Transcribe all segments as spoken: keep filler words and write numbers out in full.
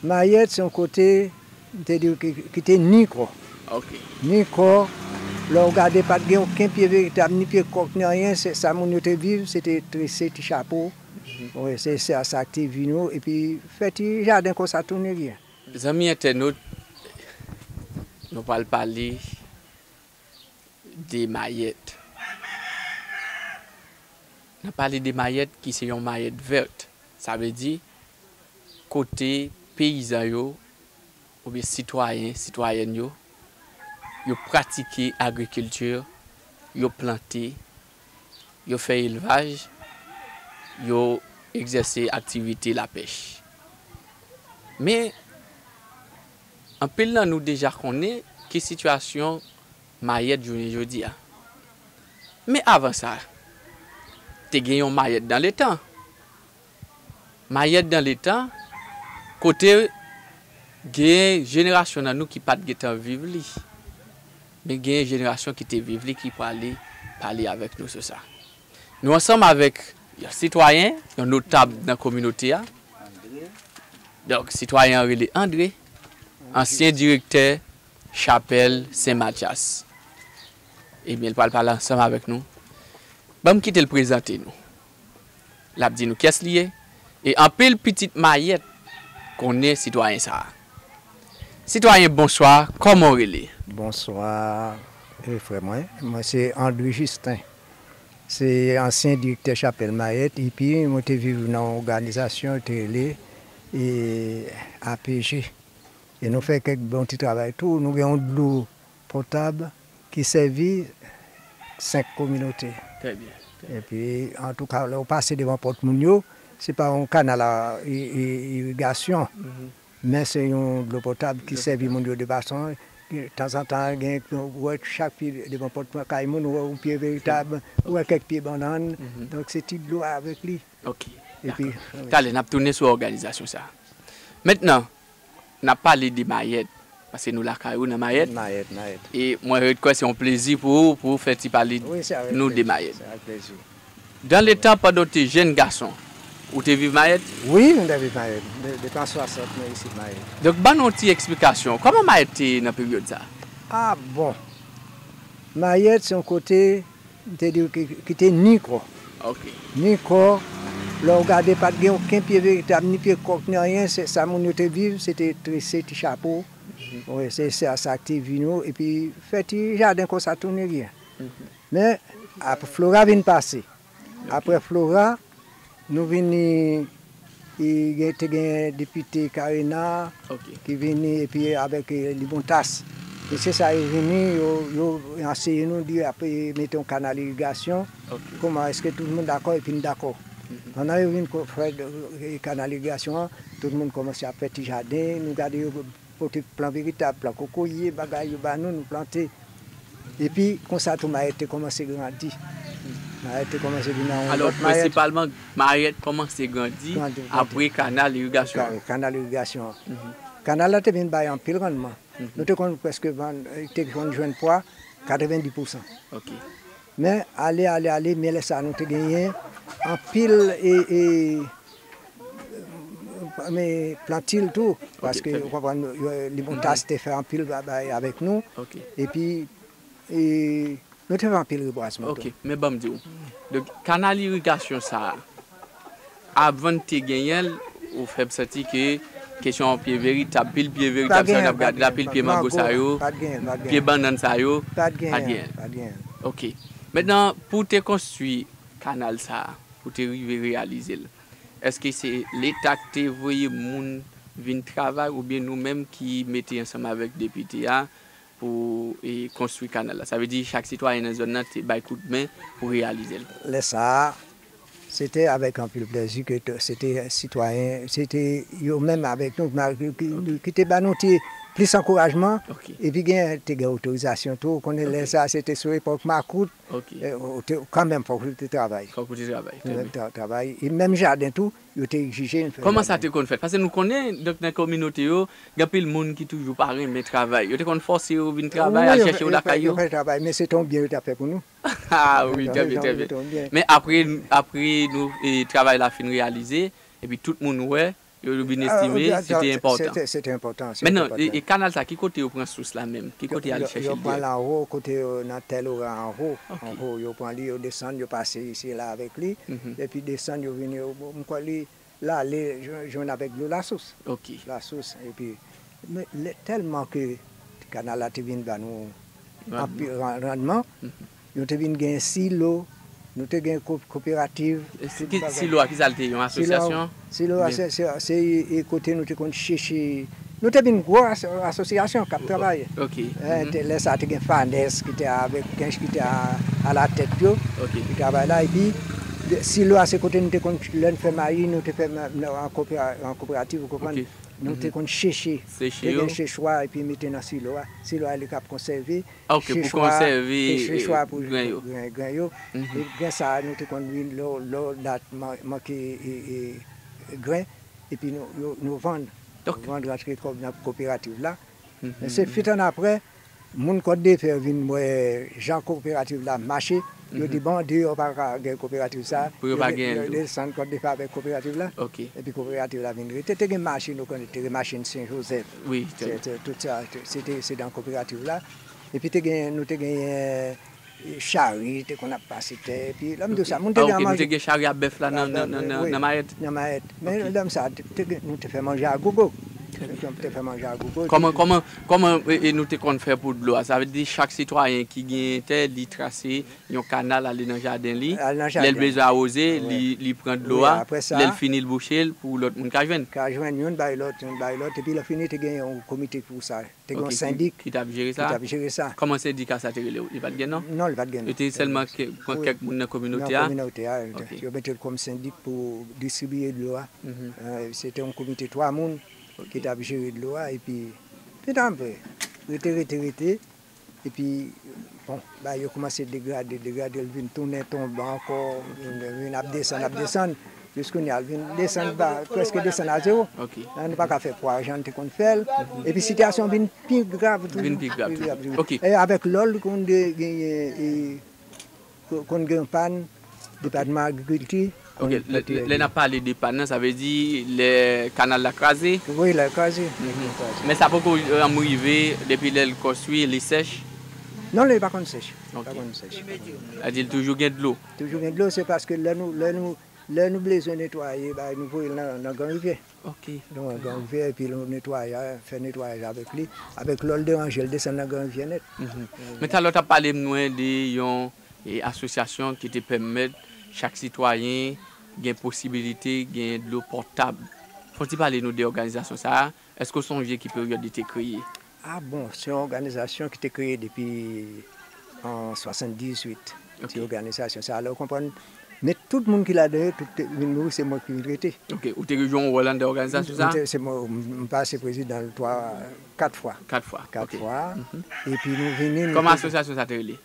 Mayèt se yon kote, m te di w, ki, ki te ni kò. Ok. Ni kò, lè w gade, pa t gen okenn pye veritab, ni pye kòk, ni anyen. Se sa moun yo te viv, se te trese ti chapo. Wi, se, se sa k te vi nou, epi fè ti jaden konsa, tounen byen. Zanmi entènot, nou pral pale de Mayèt. N ap pale de Mayèt ki se yon Mayèt vèt. Sa vle di kote peyizan yo oubyen sitwayen, sitwayèn yo, yo pratike agrikilti, yo plante, yo fè elvaj, yo egzèse aktivite lapèch. Men, anpil nan nou deja konnen ki sitiyasyon Mayèt jounen jodi a. Men avan sa, te gen yon Mayèt dan letan. Mayèt dan letan, kote gen jenerasyon nan nou ki pa t gentan viv li. Men gen jenerasyon ki te viv li, ki prale pale avèk nou sou sa. Nou ansanm avèk yon sitwayen, yon notab nan kominote a. Donk, sitwayen an rele André, ansyen direktè chapèl Sen Matyas. Ebyen, l pral pale ansanm avèk nou. Ban m kite l prezante nou. L ap di nou kiyès li ye. E anpil pitit Mayèt konnen sitwayen sa a. Sitwayen, bonswa, kòman w rele? Bonswa, e, frè mwen. Mwen se André Justin. Se ansyen direktè chapèl Mayèt, epi mwen te viv nan yon òganizasyon yo te rele, e, A P G. E nou fè kèk bon ti travay tou. Nou gen yon dlo potab ki sèvi senk kominote. Trè byen, trè byen. Epi, antouka, lè w pase devan pòt moun yo, se pa yon kanal a i-, i-, irigasyon, men se yon dlo potab ki sèvi moun yo de fason, tanzantan, gen, ou wè chak pye devan pòt kay moun, ou wè yon pye veritab, ou wè kèk pye bannann. Donk, se ti dlo avèk li. Ok, epi, dakò. Talè, n ap tounen sou òganizasyon sa a. Mentnan, n ap pale de Mayèt, paske nou lakay ou nan Mayèt. Mayèt, Mayèt. E mwen rete kwè se yon plezi pou ou, pou ou fè ti pale nou de Mayèt. Wi, se avèk plezi, se avèk plezi. Dan letan, pandan w te jèn gason, ou te viv Mayèt? Wi, m te viv Mayèt. De, depi an swasant, mwen isit Mayèt. Donk, ban nou yon ti eksplikasyon. Kòman Mayèt te ye nan peryòd sa a? Ah, bon. Mayèt se yon kote, m te di w ki, ki te ni kò. Ok. Ni kò, lè w gade, pa t gen okenn pye veritab, ni pye kòk, ni anyen. Se sa moun yo te viv, se te trese ti chapo. Wi, se, se sa k te vi nou, epi fè ti jaden konsa, tounen byen. Men, ap-, Flora vin pase. Apre Flora, nou vini, e, gen, te gen depite Karena ki vini, epi avèk, e, Limontas. Mesye sa yo vini, yo, yo anseye nou, di ap, e, mete yon kanal irigasyon. Kòman, èske tout moun dakò? Epi n dakò. Pandan yo vin ko-, fè, e, kanal irigasyon an, tout moun kòmanse ap fè ti jaden, nou gade yo pote plan veritab, plan kokoye, bagay yo ba nou, nou plante. Epi, konsa tou, Mayèt te kòmanse grandi. Mayèt te kòmanse vin nan yon lòt Mayèt. Alò, prensipalman, Mayèt kòmanse grandi apre kanal irigasyon an. Ka-, kanal irigasyon an. Kanal la te vin bay anpil rannman. Nou te konn prèske vann, te konn jwenn pwa katrevenndis pousan. Ok. Men, ale, ale, ale, men lè sa a, nou te genyen anpil, e, e, men plantil tou, paske, ou konprann, yo, Limontas te fè anpil bagay avèk nou. Epi, e, nou te fè anpil rebwazman tou. Ok, men ban m di w. Donk, kanal irigasyon sa a, avan n te genyen l, ou fè m santi ke kesyon pye veritab, pil pye veritab sa n ap gade la, pil pye mango sa yo, pye bannann sa yo, pa t genyen. Ok. Mentnan, pou w te konstwi kanal sa a, pou w te rive reyalize l, èske se Leta k te voye moun vin travay oubyen nou menm ki mete ansanm avèk depite a pou, e, konstwi kanal la? Sa vle di chak sitwayen nan zòn nan te bay kout men pou reyalize l. Lè sa a, se te avèk anpil plezi ke t-, se te sitwayen, se te yo menm avèk nou, ki, ki te ba nou ti plis ankourajman. Epi gen, te gen otorizasyon tou. Ou konnen lè sa a, se te sou epòk makout. Ok. E, ou te, kanmenm, fòk ou te travay. Fòk ou te travay, trè byen. Tra-, travay. E menm jaden tou, yo te egzije n fè jaden. Kòman sa te konn fèt? Paske nou konnen, donk, nan kominote yo, gen anpil moun ki toujou pa renmen travay. Yo te konn fòse yo vin travay, al chèche yo lakay yo? Wi, yo fè, yo fè travay, men se te yon byen yo t ap fè pou nou. Ah wi, trè byen, trè byen. Men apre, apre nou, e, travay la fin reyalize, epi tout moun wè, Yo vin estime se te enpòtan. Se te enpòtan. Mentnan, e kanal sa, ki kote yo pran sous la menm? Ki kote y al chèche l? Yo pran l anwo, kote yo nan tè Lora anwo. Anwo, yo pran li, yo desann, yo pase isi la avèk li. Epi desann, yo vin, yo, m kwè li l ale jwenn avèk dlo lasous. Lasous, epi, men, tèlman ke kanal la te vin ba nou anpil randman, nou te vin gen silo, nou te gen ko-, koperativ. Silo a, ki sa l te ye? Yon asosyasyon? Silo a, se, se, se e kote nou te konn chèche. Nou te vin gwo asosyasyon k ap travay. Lè sa a, te gen Fanès ki te avèk Kench ki te alatèt yo, ki travay la. Epi, silo a, se kote nou te konn, lè n fè mayi, nou te fè an koperativ, ou konprann? Nou te konn seche. Te gen sechwa epi mete nan silo a. Silo a li k ap konsève sechwa pou gren yo. Gren sa a nou te konn vin lè w dat manke gren epi nou vann. Nou vann rantre kòb nan koperativ la. Men se fitannapre, moun Kòt de Fè vin wè jan koperativ la ap mache, yo di, bon, deyò pa ka gen koperativ sa. Pou yo pa gen dlo. Yo desann Kòt de Fè avèk koperativ la. Epi koperativ la vin rete. Te gen machin, ou konnen, te gen machin Sen Jozèf. Tout sa, se te, se nan koperativ la. Epi te gen, nou te genyen chari te konn ap pase tè, epi lè m di w sa, moun te gen a manje. Nou te gen chari a bèf la nan, nan, nan, nan Mayèt? Nan Mayèt. Men lè m sa, te, te gen, nou te fè manje a gogo. Nou te fè manje a gogo. Kòman, kòman, kòman e, e nou te konn fè pou dlo a? Sa vle di chak sitwayen ki genyen tè, li trase yon kanal ale nan jaden li. Lè l bezwen awoze, li, li pran dlo a. Lè l fini, l bouche l pou lòt moun ka jwenn. Ka jwenn, youn bay lòt, youn bay lòt. Epi lè fini, te gen yon komite pou sa. Te gen yon sendik ki t ap jere sa. Kòman sendika sa te rele? Li pa t gen non? Non, li pa t gen non. Yo te sèlman pran kèk moun nan kominote a. Nan kominote a, yo mete l kòm sendik pou distribiye dlo a. Se te yon komite twa moun ki t ap jere dlo a, epi fitannapre, rete, rete, rete, epi, bon, bagay yo kòmanse degrade, degrade, l vin tounen tonbe ankò, vin ap desann, ap desann. Jis kounye a, l vin desann ba, prèske desann a zewo. An, nou pa ka fè pwa jan n te konn fè l. Epi sitiyasyon vin pi grav toujou. Vin pi grav toujou. E avèk lòl konn genyen, e, konn gen pàn, Depatman Agrikilti. Lè, lè n ap pale de pàn nan, sa vle di lè kanal la kraze? Wi, lè l kraze. Men sa poko janm rive, depi lè l konstwi, li sèch? Non, li pa konn sèch. Li pa konn sèch. Sa vle di l toujou gen dlo? Toujou gen dlo, se paske lè nou, lè nou Lè nou bezwen netwaye, bay, nou voye l nan, nan Gran Rivyè. Nan Gran Rivyè, epi nou netwaye, fè netwayaj avèk li. Avèk lòl deranje l, desann nan Gran Rivyè nèt. Men talè w t ap pale m lwen de yon, e, asosyasyon ki te pèmèt chak sitwayen gen posibilite gen dlo potab. Fò w ti pale nou de òganizasyon sa a. Èske w sonje ki peryòd li te kreye? A bon, se yon òganizasyon ki te kreye depi an swasanndizuit. Ti òganizasyon sa a, lè w konprann, men tout moun ki ladan yo, tout te vin mouri, se mwen ki vin rete. Ok, ou te jwe yon wòl anndan òganizasyon sa a? M te, se mwen, m pase prezidan l twa, kat fwa. Kat fwa, kat fwa. Epi nou vini, nou... Kòman asosyasyon sa te rele?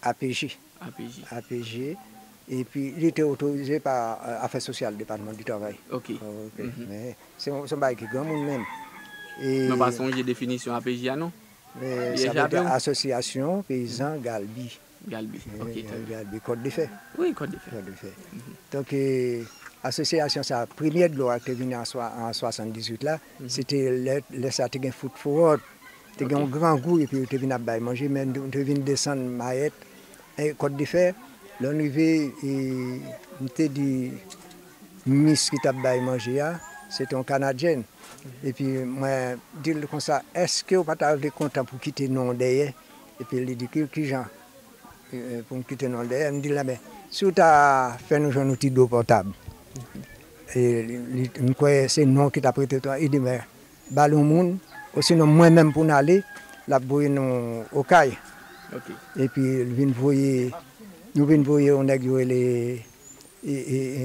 A P J. A P J. A P J. Epi, li te otorize pa, e, Afè Sosyal, Depatman di Travay. Ok. Men se yon, se yon bagay ki granmoun menm. E... Men w pa sonje definisyon A P J a, non? Li echape w? Asosyasyon Peyizan Galbi. Galbi, ok, trè byen. Galbi, Kòt de Fè. Wi, Kòt de Fè. Kòt de Fè. Donk, e, asosyasyon sa, premye dlo a ki te vini an swa-, an swasanndizuit la, se te lè, lè sa te gen fout fowòt. Te gen yon grangou, epi yo te vin ap bay manje, men nou te vin desann Mayèt, e, Kòt de Fè. Lè n rive, e, m te di mis ki t ap bay manje a, se te yon Kanadyèn. Epi mwen di l konsa, èske w pa ta vle kontan pou kite non w dèyè? Epi li di, ki, kijan? E, e, pou m kite non l dèyè, m di l, enben, si w ta fè nou jwenn yon ti dlo potab. E, li, li, m kwè se non ki t ap rete tou. Li di, men, ba l yon moun, osinon mwen menm pou n ale, l ap voye nou Okay. Ok. Epi l vin voye, nou vin voye yon nèg yo rele, e, e, e,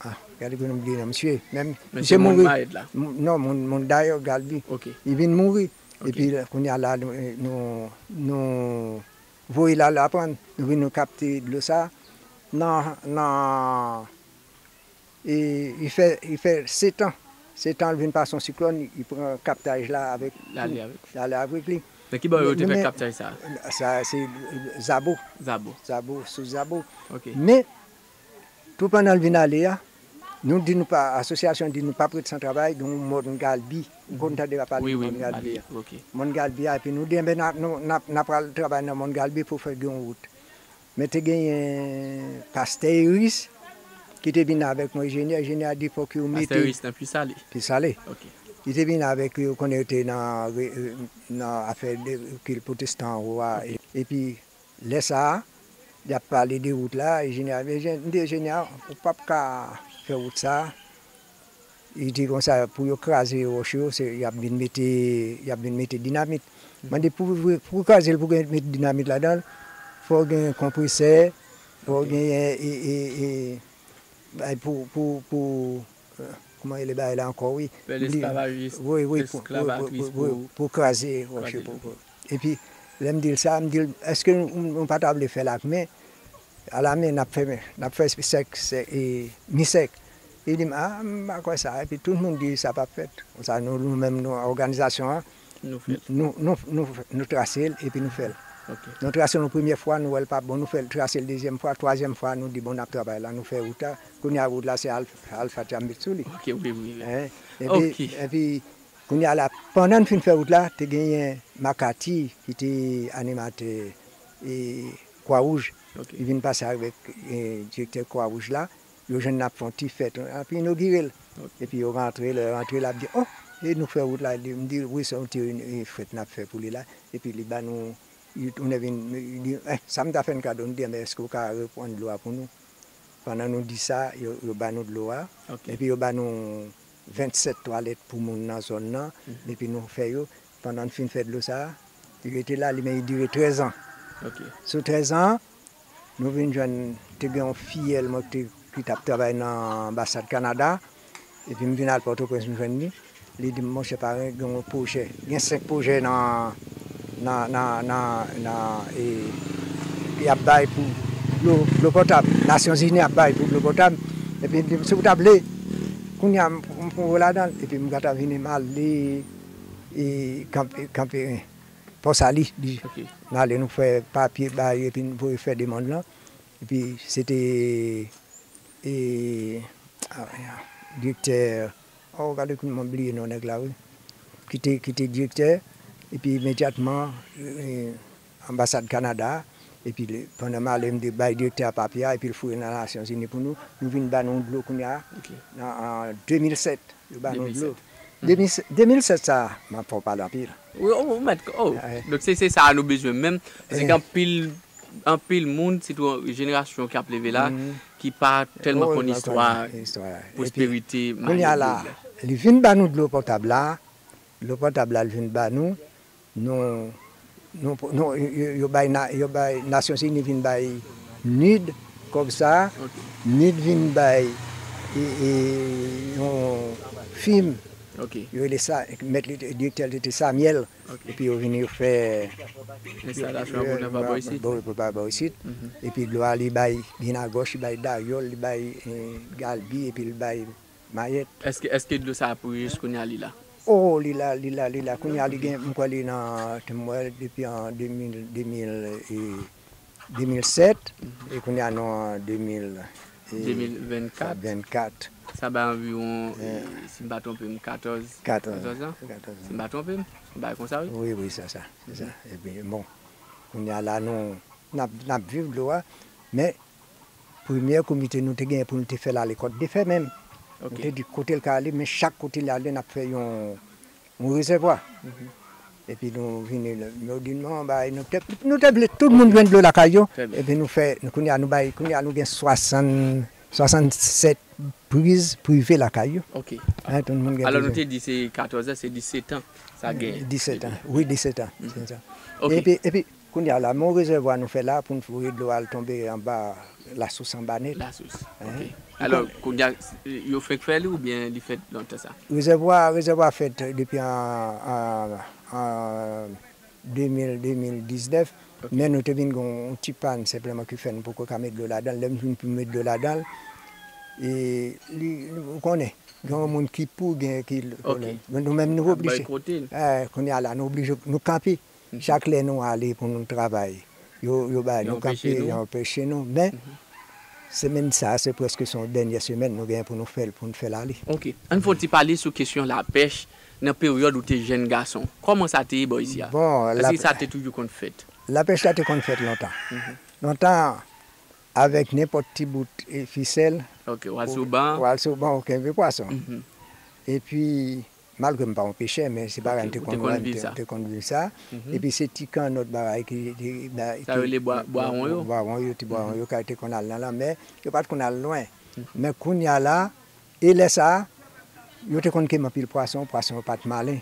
a, gade pou nou bliye non misye. Men misye mouri. Mayèt la? M-, non, moun, moun dayè Galbi. Ok. Li vin mouri. Ok. Epi kounye a la, nou, nou, nou voye l al aprann. Nou vin nou kapte dlo sa. Nan, nan, e, li fè, li fè setan. Setan, l vin pase yon siklòn, li pran kaptaj la avèk, l ale avèk li. Nan ki bò yo te fè kaptaj sa? Sa, se Zabo. Zabo. Zabo, sou Zabo. Ok. Men, Tou pandan l vin ale a, nou di nou pa, asosyasyon di nou p ap ret san travay, gen yon mòn Galbi. Ou konn tande yo ap pale de mòn Galbi a. Mòn Galbi a, epi nou di, enben, n a, nou, n a, n a pral travay nan mòn Galbi pou fè gen yon wout. Men te genyen pastè Eris ki te vin avèk yon enjenyè. Enjenyè a di, fòk yo mete. Pastè Eris nan Pye Sale. Pye Sale. Li te vin avèk yo, konnen yo te nan, nan afè de, kilt pwotestan anwo a. Epi, lè sa a, y ap pale de wout la, enjenyè a, enjen-, m di enjenyè a, ou p ap ka fè wout sa a. Li di konsa, pou yo kraze wòch yo, se, y ap vin mete, y ap vin mete dinamit. Mwen di, pou, pou, pou kraze l, pou gen, mete dinamit ladan l, fò gen konpresè, fò gen, e, e, e, bay pou, pou, pou, kòman rele bagay la ankò, wi? Fè lesklavajis, wi, wi, pou, pou, pou, pou, pou kraze wòch yo. Epi, lè m di l sa, m di l, èske nou, nou pa ta vle fè l ak men? Alamen, n ap fè, n ap fè sèk, sèk, e, mi sèk. Li di m, a, m pa kwè sa. Epi tout moun di sa p ap fèt. Konsa, nou, nou menm, nou, òganizasyon an, nou, nou, nou, nou trase l, epi nou fè l. Nou trase l yon premyè fwa, nou wè l pa bon, nou fè l, trase l dezyèm fwa, twazyèm fwa, nou di, bon, n ap travay la, nou fè wout la. Kounye a, wout la, se Al-, Alpha ki ap met sou li. Epi, epi, kounye a la, pandan n fin fè wout la, te genyen Makati ki te animatè, e, Kwa Wouj. Li vin pase avèk, e, direktè Kwa Wouj la. Yo jwenn n ap fè yon ti fèt, ap inogire l. Epi yo rantre, lè yo rantre, l ap di, o, e nou fè wout la? Li, m di, wi, se yon ti, e, fèt n ap fè pou li la. Epi li ba nou, li tounen vin, li di, e, sa m ta fè n kado, m di, enben, èske w ka reprann dlo a pou nou? Pandan nou di sa, yo, yo ba nou dlo a. Epi yo ba nou vennsèt twalèt pou moun nan zòn nan. Epi nou fè yo. Pandan n fin fè dlo sa a, li rete la, li, men li dire trèz an. Sou trèz an, nou vin jwenn, te gen yon fiyèl mwen ki te, ki t ap travay nan anbasad Kanada. Epi m vin al Pòtoprens, m jwenn li. Li di m, monchè, paran, gen yon pwojè, gen senk pwojè nan, nan, nan, nan, nan, e, y ap bay pou dlo, dlo potab. Nasyonzini ap bay pou dlo potab. Epi li di m, si w ta vle, kounye a, m, m pran w ladan l. Epi m gentan vini, m ale, e, kanpe, kanpe, Pòsali, li, n ale, nou fè papye bay, epi n voye fè demann lan. Epi se te, e, a, direktè, o, gade kouman m bliye non nèg la, wi. Ki te, ki te direktè, epi imedyatman, e, anbasad Kanada, epi le, pandan m ale, m te bay direktè a papye a, epi l foure nan Nasyonzini pou nou. Nou vin ba nou dlo kounye a, nan, an de mil sèt, yo ba nou dlo. De mil sèt, de mil sèt sa, m ap fè w pale anpil. Wi, o, mèt, o. Donk, se, se sa a nou bezwen menm. Paske gen anpil, anpil moun, sitou jenerasyon k ap leve la, ki pa tèlman konn istwa pwosperite. Epi, kounye a la, li vin ba nou dlo potab la, dlo potab la, li vin ba nou, nou, nou, nou, yo, yo bay, yo bay, Nasyonzini vin bay nid kòb sa, nid vin bay, e, e, yon fim, yo rele sa, mèt li, direktè l te Samyèl, epi yo vini, yo fè enstalasyon pou nan Fabò isit. Epi dlo a, li bay Binagòch, li bay Daryòl, li bay, e, Galbi, epi li bay Mayèt. Èske, èske dlo sa a pou jis kounye a li la? O, li la, li la, li la. Kounye a li gen, m kwè li nan, te m wè depi an de mil, de mil, e, de mil sèt, e kounye a nou an de mil, e, de mil vennkat. Vennkat. Sa bay anviwon, e, si m pa twonpe m, katòz, katòz an. Si m pa twonpe m, yon bagay konsa, wi. Wi, wi, se sa, se sa. Epi, bon, kounye a la, nou, n ap, n ap viv dlo a, men premyè komite nou te genyen pou nou te fè l ale Kòt de Fè menm. Nou te di kote l ka ale, men chak kote l ale, n ap fè yon, yon rezèvwa. Epi nou vini, yo di non, bagay, nou te, nou te vle tout moun jwenn dlo lakay yo. Epi nou fè, nou, kounye a nou bay, kounye a nou gen swasann, swasannsèt priz prive lakay yo. Tout moun gen priz. Alò, nou te di se katòz an, se disèt an sa genyen. Disèt an, wi, disèt an, se sa. Epi, epi, Kounye a la, men yon rezèvwa nou fè la pou n foure dlo a al tonbe anba lasous anba nèt. Lasous, ok. Alò, kounye a, yo fenk fè li oubyen li fèt lontan sa? Rezèvwa, rezèvwa fèt depi an, an, an de mil, de mil diznèf, men nou te vin gen yon ti pàn senpleman ki fè nou poko ka met dlo ladan l. Lè m vin pou met dlo ladan l, e li, li, ou konnen, gen yon moun ki pou, gen ki, nou menm nou oblije. Kounye a la, nou oblije, nou kanpe. Chak lè nou ale pou nou travay, yo, yo ba nou kanpe, yo anpeche nou. Men, Semèn sa a, se prèske se yon dènyè semèn nou genyen pou nou fè l, pou n fè l ale. Ok. Ann fè yon ti pale sou kesyon lapèch nan peryòd ou te jèn gason. Kòman sa te ye bò isi a? Bon, Èske sa te toujou konn fèt? Lapèch la te konn fèt lontan. Lontan, avèk nenpòt ti bout fisèl, w al sou ban, w al sou ban, ou kenbe pwason. Epi, malgre m pa yon pechè, men se bagay m te konn wè, m te konn viv sa. Epi se ti kannòt bagay ki te. Sa yo rele bwawon yo? Bwawon yo, ti bwawon yo, ki te konn al nan lanmè. Yo pa t konn al lwen. Men kounye a la, e lè sa a, yo te konn kenbe anpil pwason, pwason yo pa t malen.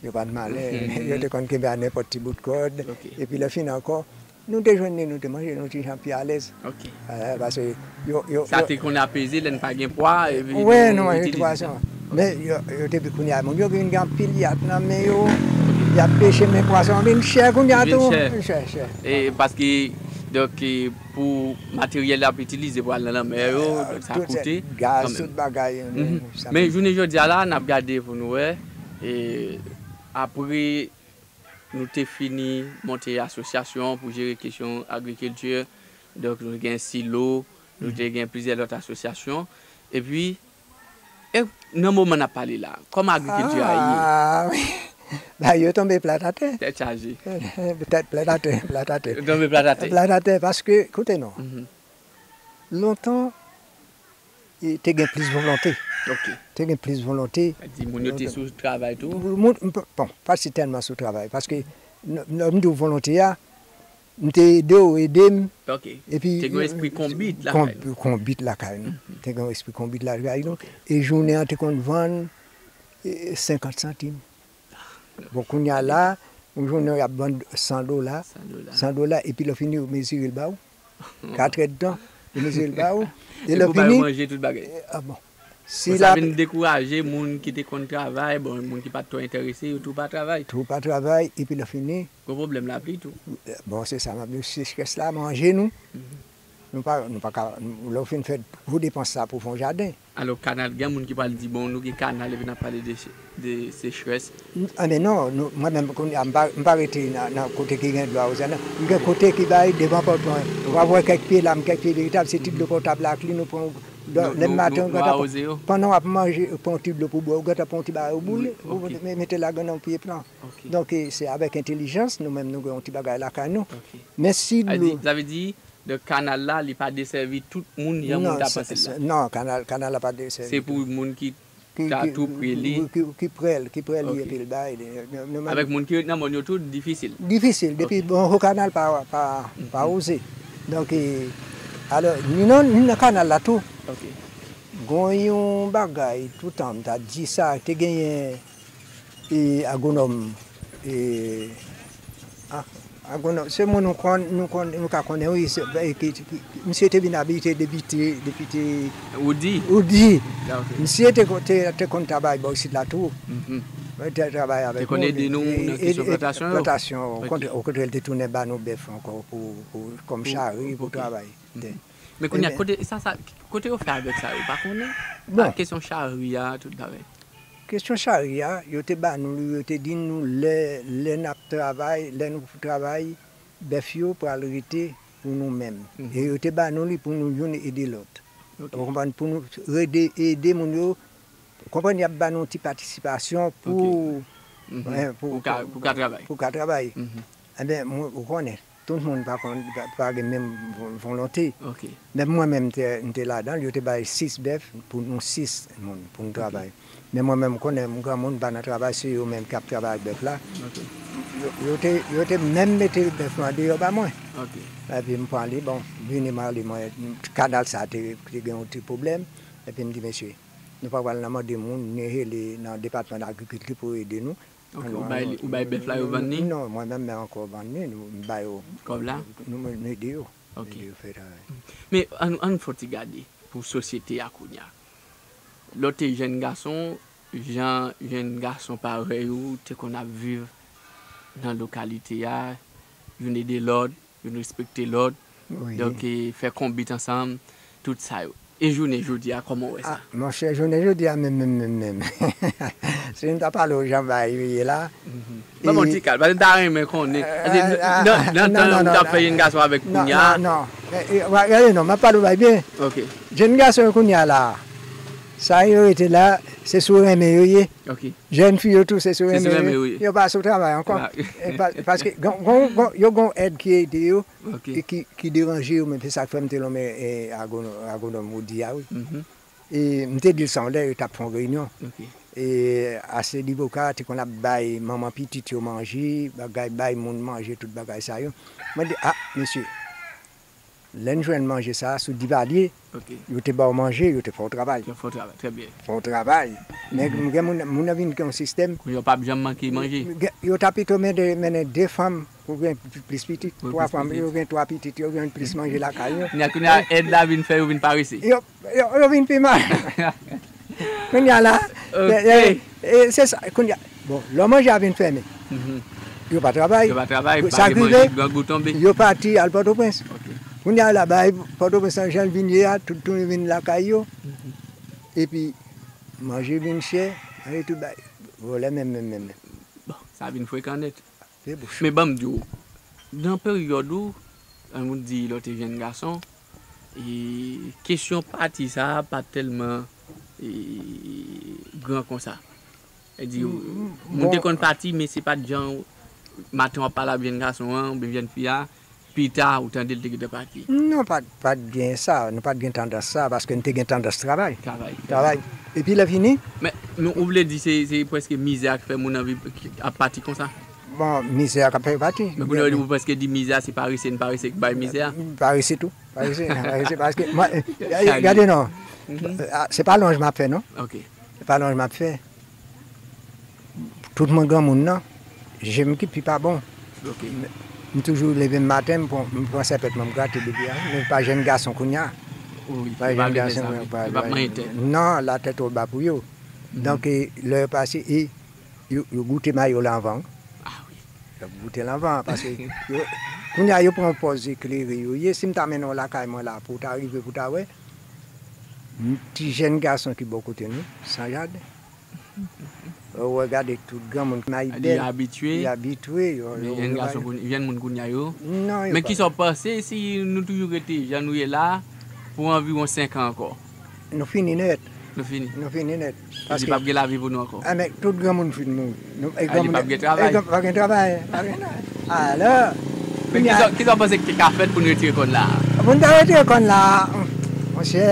Yo pa t malen. Yo te konn kenbe a nenpòt ti bout kòd. Epi lè fini ankò, nou te jwenn li, nou te manje nou ti jan pi alèz. Paske yo, yo, Sa te konn apeze lè n pa gen pwa, epi Wi, nou nou manje itilize sa. Pwason. Men yo, yo te kounye a, moun yo vin gen anpil yat nan men yo, y ap peche, men pwason an vin chè kounye a tou. Vin chè. Chè, chè. E paske, donk, e, pou materyèl y ap itilize pou al nan lanmè yo, donk sa koute kanmenm. Gaz, tout bagay. Men jounen jodi a la, n ap gade pou nou wè, e, apre nou te fini monte asosyasyon pou jere kesyon agrikilti, donk nou gen silo, nou te gen plizyè lòt asosyasyon. Epi, e, nan moman n ap pale la, kòman agrikilti a ye? Ah, wi. Bagay yo tonbe plat atè. Tèt chaje. Tèt plat atè, plat atè. Yo tonbe plat atè. Plat atè, paske, koute non. Lontan, e, te gen plis volonte. Ok. Te gen plis volonte. Sa di moun yo te sou travay tou? Moun, bon, pa si tèlman sou travay, paske, lè m di w volonte a, m te ede w ede m. Ok. Epi, te gen yon espri konbit lakay nou. Konbit lakay nou. Te gen yon espri konbit lakay nou. Ok. E jounen an te konn vann, e, senkant santim. Bon, kounye a la, yon jounen y ap vann san dola. San dola. San dola, epi lè w fini, yo mezire l ba w. Katrè d tan, yo mezire l ba w. E lè w fini, e, ah, bon. Si la vin dekouraje moun ki te konn travay, bon, moun ki pa t twò enterese, yo tou pa travay. Tou pa travay, epi lè w fini. Gwo pwoblèm lapli tou. Bon, se sa m ap di w, sechrès la manje nou. Nou pa, nou pa ka, lè w fin fè gwo depans sa pou fè yon jaden. Alò, kanal, gen moun ki pral di, bon, nou gen kanal, epi n ap pale de, de sechrès. Anben non, nou, mwen menm, kounye a, m pa, m pa rete nan, nan kote ki gen dlo awoze a, non. M gen kote ki bay devan pòt mwen. W ap wè kèk pye la, m kèk pye veritab, se ti dlo pòtab la ak li, nou pran, lè, lè maten, ou gentan, pandan w ap manje, ou pran yon ti dlo pou bwè, ou gentan pran yon ti bagay, ou boule, ou mete ladan nan yon pye plan. Donk, e, se avèk entèlijans, nou menm, nou gen yon ti bagay lakay nou. Men si dlo. Sa vle di, Donk, kanal la, li pa desèvi tout moun jan moun ta panse l la. Non, kanal, kanal la pa desèvi tout. Se pou moun ki ta tou pre li. Ki, ki, ki pre l, ki pre li epi l bay li. Avèk moun ki ret nan mòn yo tou, difisil. Difisil. Depi, bon, Haut Canal pa, pa, pa oze. Donk, e, alò, ni nan, ni nan kanal la tou. Gon yon bagay, toutan, m ta di sa, te genyen e, agwonòm, e, a, agwonòm, se moun nou konn, nou konn, nou ka konnen, wi, se, e, ki, ki, ki, misye te vin abite depite, depite Woody. Woody. Misye te, te, te konn travay bò isit la tou. Te travay avèk nou. Te konn ede nou nan kesyon plantasyon yo? Plantasyon, okontrè, l te tounen ba nou bèf ankò pou, pou, kòm chari pou travay. Men kounye a, kote, sa, sa, kote yo fè avèk sa, yo pa konnen? Bon. Kesyon chari a, tout bagay. Kesyon chari a, yo te ba nou li, yo te di nou lè, lè n ap travay, lè nou travay, bèf yo pral rete pou nou menm. E yo te ba nou li pou nou youn ede lòt. Ou konprann? Pou nou ede, ede moun yo, konprann, y ap ba nou ti patisipasyon pou, pou ka, pou ka travay. Pou ka travay. Enben, ou konnen, tout moun pa konn, pa, pa gen menm vo-, volonte. Men mwen menm, m te, m te ladan l, yo te bay sis bèf pou nou sis moun, pou n travay. Men mwen menm, m konnen, m granmoun, m pa nan travay, se yo menm k ap travay ak bèf la. Yo, yo te, yo te menm mete bèf lan deyò ba mwen. Epi m pran li, bon, vini m ale, mwen, kanal sa te, te gen yon ti pwoblèm. Epi m di, mesye, nou pa pral nan mande moun, ni rele nan depatman agrikilti pou yo ede nou. Ok, ou bay, ou bay bèf la, yo vann li? Non, mwen menm, men ankò vann li, nou, m ba yo. Kòb la? Nou, nou ede yo. Ok. Ede yo fè travay. Men ann, ann fè yon ti gade pou sosyete a kounye a. Lè w te jèn gason, jan jèn gason parèy ou te konn ap viv nan lokalite a, youn ede lòt, youn respekte lòt, donk, e, fè konbit ansanm, tout sa yo. E jounen jodi a, kòman w wè sa? Ah, monchè, jounen jodi a, menm, menm, menm, menm. Si n ta pale w jan bagay yo ye la. Ban m yon ti kal, paske m ta renmen konnen. Paske nan, nan tan yo, m t ap fè jèn gason avèk kounye a. Non, non, non. Gade non, m ap pale w bagay byen. Ok. Jèn gason yo kounye a la, sa yo rete la, se sou renmen yo ye. Ok. Jèn fi yo tou, se sou renmen yo ye. Yo pa sou travay ankò. Paske yo gon èd ki ede yo, ki deranje yo, men se sa k fè m te lonmen agwonòm ou di a, wi. E m te di l sa yon lè, yo t ap fè yon reyinyon. E Ase Divoka te konn ap bay manman pitit yo manje, bagay, bay moun manje, tout bagay sa yo. Mwen di, a, mesye, lè n jwenn manje sa a sou Divalye, yo te ba w manje, yo te fè w travay. Yo fè w travay, trè byen. Fè w travay. Men gen moun, moun nan vin gen yon sistèm. Kounye a w p ap janm manke manje. Yo ta pito mennen de fanm pou gen plis pitit. Twa fanm, yo gen twa pitit, yo gen plis manje lakay yo. Kounye a èd la vin fè yo vin parese. Yo, yo vin pi mal. Kounye a la, se sa, kounye a, bon, lè manje a vin fèmen, yo pa travay. Yo pa travay, pa gen manje, grangou tonbe. Yo pati al Pòtoprens. Kounye a la, bay Pòtoprens lan jan l vin ye a, tout tounen vin lakay yo. Epi, manje vin chè, manje tout bay. Vòlè menm, menm, menm, menm. Bon, sa vin frekan nèt. Men ban m di w, nan peryòd ou, an nou di lè w te jèn gason, e kesyon pati sa a pa t tèlman e gran konsa. Sa di, moun te konn pati, men se pa t jan maten w ap pale ak jèn gason an oubyen jèn fi a, pita ou tande l te gentan pati. Non, pa t, pa t gen sa, nou pa t gen tandans sa, paske n te gen tandans travay. Travay. Travay. Epi lè fini. Men, men ou vle di se, se prèske mizè a k fè moun anvi ap pati konsa? Bon, mizè a k ap fè yo pati. Men kounye a ou prèske di mizè a se parese, n parese k bay mizè a. Parese tou. Parese, parese, paske, gade non. Se pa lwanj m ap fè, non. Se pa lwanj m ap fè. Tout mwen granmoun nan, je m ki pi pa bon. M toujou leve m maten, m pran, m pran sèpèt mwen, m grate depi a. Men pa jèn gason kounye a. Pa jèn gason, pa, non, latèt twò ba pou yo. Donk, lè yo pase, e, yo, yo goute mayo la anvan. Yo goute l anvan, paske kounye a yo pran pòz eklere yo ye. Si m ta mennen w lakay mwen la, pou w ta rive, pou w ta wè, ti jèn gason ki bò kote nou, san jaden. Ou wè, gade tout granmoun ki may bèl. Li abitye. Li abitye. Men jèn gason, jèn moun kounye a yo. Men kisa w panse si nou toujou rete jan nou ye la pou anviwon senk an ankò? Nou fini nèt. Nou fini. Nou fini nèt. Paske p ap gen lavi pou nou ankò. A, men tout granmoun fin mouri. Nou, e granmoun, p ap gen travay. E pa gen travay. Pa gen travay. Alò, men kisa w panse ki te ka fèt pou n retire kòn la a? Pou n ta retire kòn la a, monchè,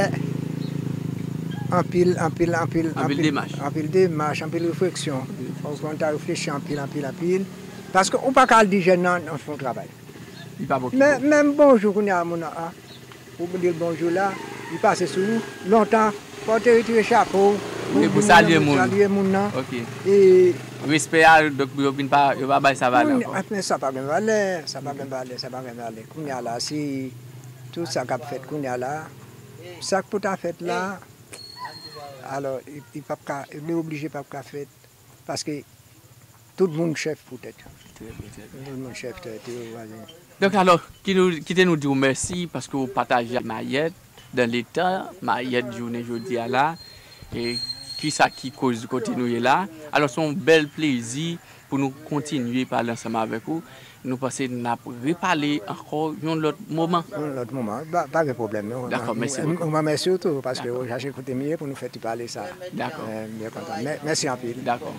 anpil, anpil, anpil, anpil demach, anpil refleksyon. Fòk nou ta reflechi anpil, anpil, anpil. Paske ou pa ka al di jèn nan, nan fè yon travay. Li p ap okipe w. Men, menm bonjou kounye a moun nan, a, ou di l bonjou la, li pase sou ou. Lontan, fò w te retire chapo w pou salye moun. Salye moun nan. Ok. E respè a, donk, yo vin pa, yo pa bay sa valè ankò. Men sa pa gen valè, sa pa gen valè, sa pa gen valè. Kounye a la, si tout sa k ap fèt kounye a la, sa k pou ta fèt la, alò, li, li p ap ka, li oblije p ap ka fèt. Paske tout moun chèf pou tèt yo. Trè byen, trè byen. Tout moun chèf tèt yo, pa gen. Donk, alò, ki nou, kite nou di w mèsi paske w pataje Mayèt dan letan, Mayèt jounen jodi a la, e kisa ki koz kote nou ye la. Alò, se yon bèl plezi pou nou kontinye pale ansanm avèk ou. Nou panse n ap repale ankò yon lòt moman. Yon lòt moman. Pa, pa gen pwoblèm, non. Dakò, mèsi bokou. Mwen, mwen mèsi w tou, paske w chache kote m ye pou nou fè ti pale sa. Dakò. Mwen byen kontan. Mè-, mèsi anpil. Dakò.